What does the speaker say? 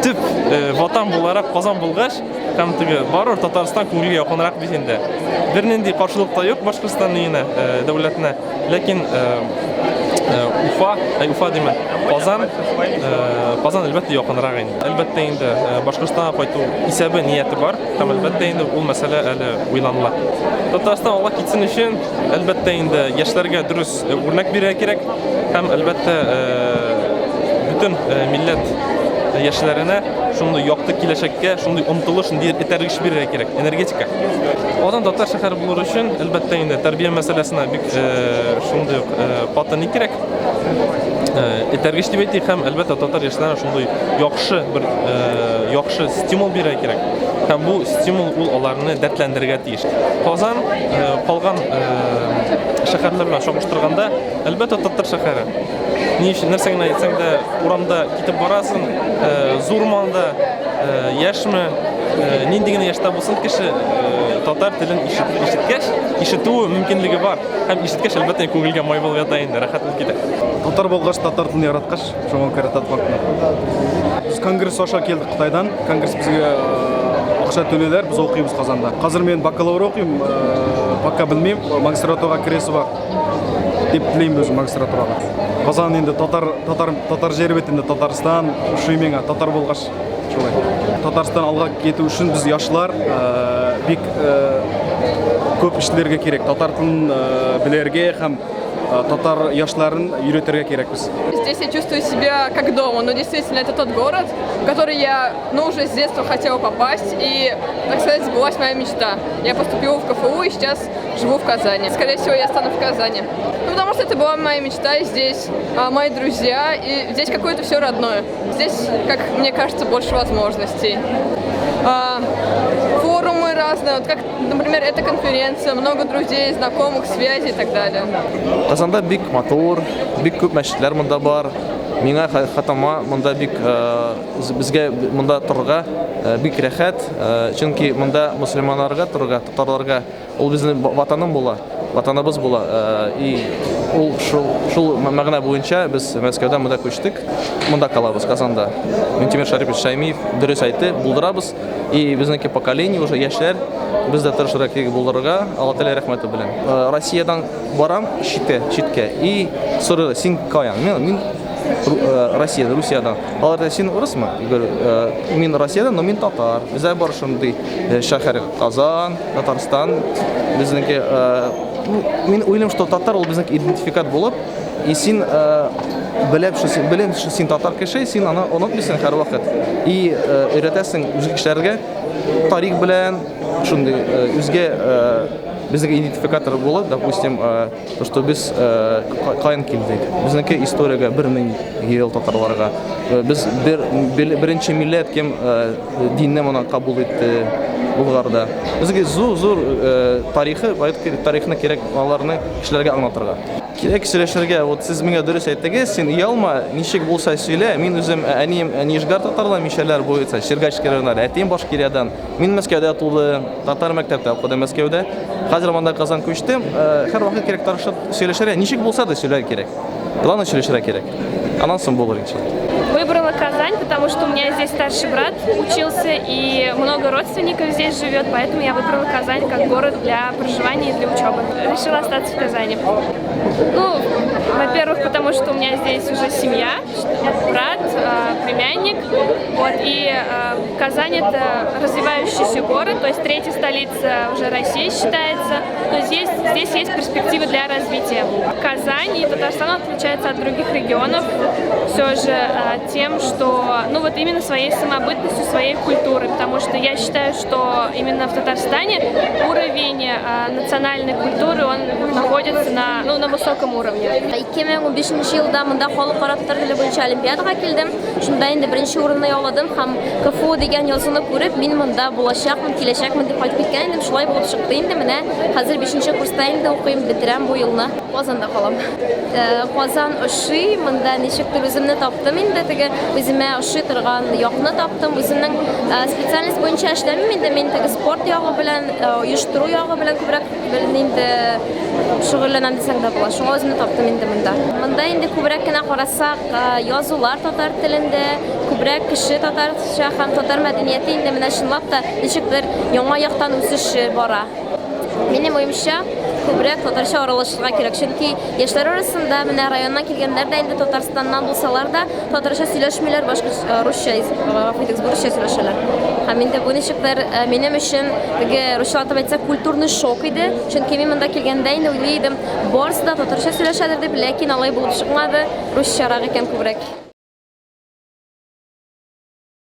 Төп ватан буларак Казан булгач, һәм теге барыбер Татарстан күңелгә якынрак бит инде. Бернинди каршылык та юк Башкортстан өенә, дәүләтенә. Ләкин Уфа, әй, Уфа димә, Казан, Казан әлбәттә якынрак инде. Әлбәттә инде Башкортстанга кайту исәбе, нияте бар һәм әлбәттә инде ул мәсьәлә әле уйланыла. Татарстан алга китсен өчен, әлбәттә инде яшьләргә дөрес үрнәк бирергә кирәк һәм әлбәттә бөтен милләт яшьләренә шундый якты киләчәккә, шундый омтылыш, шундый этәргеч бирергә кирәк, энергетика. Казан татар шәһәре булыр өчен, әлбәттә инде, тәрбия мәсьәләсенә бик шундый ук каты ни кирәк, этәргеч дип әйтик, һәм әлбәттә татар яшьләренә шундый яхшы бер яхшы стимул бирергә кирәк. Һәм бу стимул ул аларны дәртләндерергә тиеш. Казан калган шәһәрләр белән чагыштырганда, әлбәттә, татар шәһәре. Ни өчен, нәрсә генә әйтсәң дә, урамда китеп барасың, зурмы анда, яшьме, нинди генә яшьтә булсын кеше, татар телен ишеткәч, ишетү мөмкинлеге бар. Һәм ишеткәч, әлбәттә, күңелгә май булып ята инде, рәхәт булып китә. Татар булгач, татар телен яраткач, шуңа күрә татар. Без конгресс аша килдек Кытайдан. Конгресс безгә акча түлиләр, без укыйбыз Казанда. Хәзер мин бакалавр укыйм, пока белмим, магистратурага керәсе бар. Дип телим үзем магистратурага. Казан инде татар, татар, татар җире бит инде Татарстан, ошый миңа, татар булгач шулай. Татарстан алга китү өчен без яшьләр бик күп эшләргә кирәк. Татар телен белергә һәм татар яшьләрен өйрәтергә кирәк без. Здесь я чувствую себя как дома, но действительно это тот город, в который я, ну, уже с детства хотела попасть, и, так сказать, сбылась моя мечта. Я поступила в КФУ и сейчас живу в Казани. Скорее всего, я стану в Казани. Ну, потому что это была моя мечта, и здесь мои друзья, и здесь какое-то все родное. Здесь, как мне кажется, больше возможностей. Форумы разные, вот как, например, эта конференция, много друзей, знакомых, связей и так далее. Казанда бик матур, бик күп мәчетләр монда бар. Миңа хатама монда бик безгә монда торырга бик рәхәт, чөнки монда мөселманнарга торырга, татарларга ул безнең ватаным була, ватаныбыз була. И ул шул шул мәгънә буенча без Мәскәүдән монда күчтек. Монда калабыз, Казанда. Минтимер Шарипович Шаймиев дөрес әйтте, булдырабыз. И безнеке поколение уже яшьләр, без дә тырышырга кирәк булдырырга, Алла Тәгалә рәхмәте белән. Россиядән барам читкә, читкә и сорыйлар, син каян? Мин, мин Россиядән, Русиядән. Алар әйтә, син урысмы? Я говорю, мин Россиядән, но мин татар. Бездә бар шундый шәһәр Казан, Татарстан. Безнеке, мин уйлыйм, что татар ул безнеке идентификат булып, и син белеп, что син, белем, что син татар кеше, син аны онытмыйсың һәрвакыт. И өйрәтәсең үзге кешеләргә тарих белән, шундый үзгә безнеке идентификатор булып, допустим, то, что без каян килдек. Безнеке историягә 1000 ел татарларга. Без бер, беренче милләт, кем динне моны кабул итте Булгарда. Безгә зур-зур тарихы, тарихны кирәк аларны кешеләргә аңлатырга. Кирәк сөйләшергә. Вот сез миңа дөрес әйттегез, син оялма, ничек булса сөйлә. Мин үзем әнием Нижгар татарлар, мишәрләр буенча, Сергачский районнары, әтием Башкириядан. Мин Мәскәүдә тудым, татар мәктәптә укыдым Мәскәүдә. Хәзер монда Казан күчтем. Һәрвакыт кирәк тырышып сөйләшергә, ничек булса да сөйләргә кирәк. Главное сөйләшергә кирәк. Аннан соң булыр иншалла. Выбрала Казань, потому что у меня здесь старший брат учился и много родственников здесь живет, поэтому я выбрала Казань как город для проживания и для учебы. Решила остаться в Казани. Ну, во-первых, потому что у меня здесь уже семья, брат, племянник, вот, и Казань это развивающийся город, то есть третья столица уже России считается, то есть здесь есть перспективы для развития. Казань и Татарстан отличаются от других регионов все же тем, что, ну вот именно своей самобытностью, своей культурой, потому что я считаю, что именно в Татарстане уровень национальной культуры, он находится на, ну, на высоком уровне. 2015 елда монда халыкара татар теле буенча олимпиадага килдем. Шунда инде беренче урынны яуладым һәм КФУ дигән язуны күреп, мин монда булачакмын, киләчәкмен дип кайтып киткән идем. Шулай булып чыкты инде. Менә хәзер 5 курста инде укыйм, бетерәм бу елны. Казанда калам. Казан ошый, монда ничектер үземне таптым инде, теге үземә ошый торган якны таптым. Үземнең специальность буенча эшләмим инде, мин теге спорт ягы белән, оештыру ягы белән күбрәк инде шөгыльләнәм дисәң дә була. Шуңа үземне таптым инде монда. Монда инде күбрәк кенә карасак, язулар татар телендә. инде, күбрәк кеше татарча һәм татар мәдәнияте инде менә чынлап та ничектер яңа яктан үсеш бара. Минем уемча, күбрәк татарча аралашырга кирәк, чөнки яшьләр арасында менә районнан килгәннәр дә инде Татарстаннан булсалар да, татарча сөйләшмиләр, башка русча, гафу итегез, урысча сөйләшәләр. Һәм инде бу ничектер минем өчен теге русчалатып әйтсәк, культурный шок иде, чөнки мин монда килгәндә инде уйлый идем, барысы да татарча сөйләшәдер дип, ләкин алай булып чыкмады, русчарак икән күбрәк.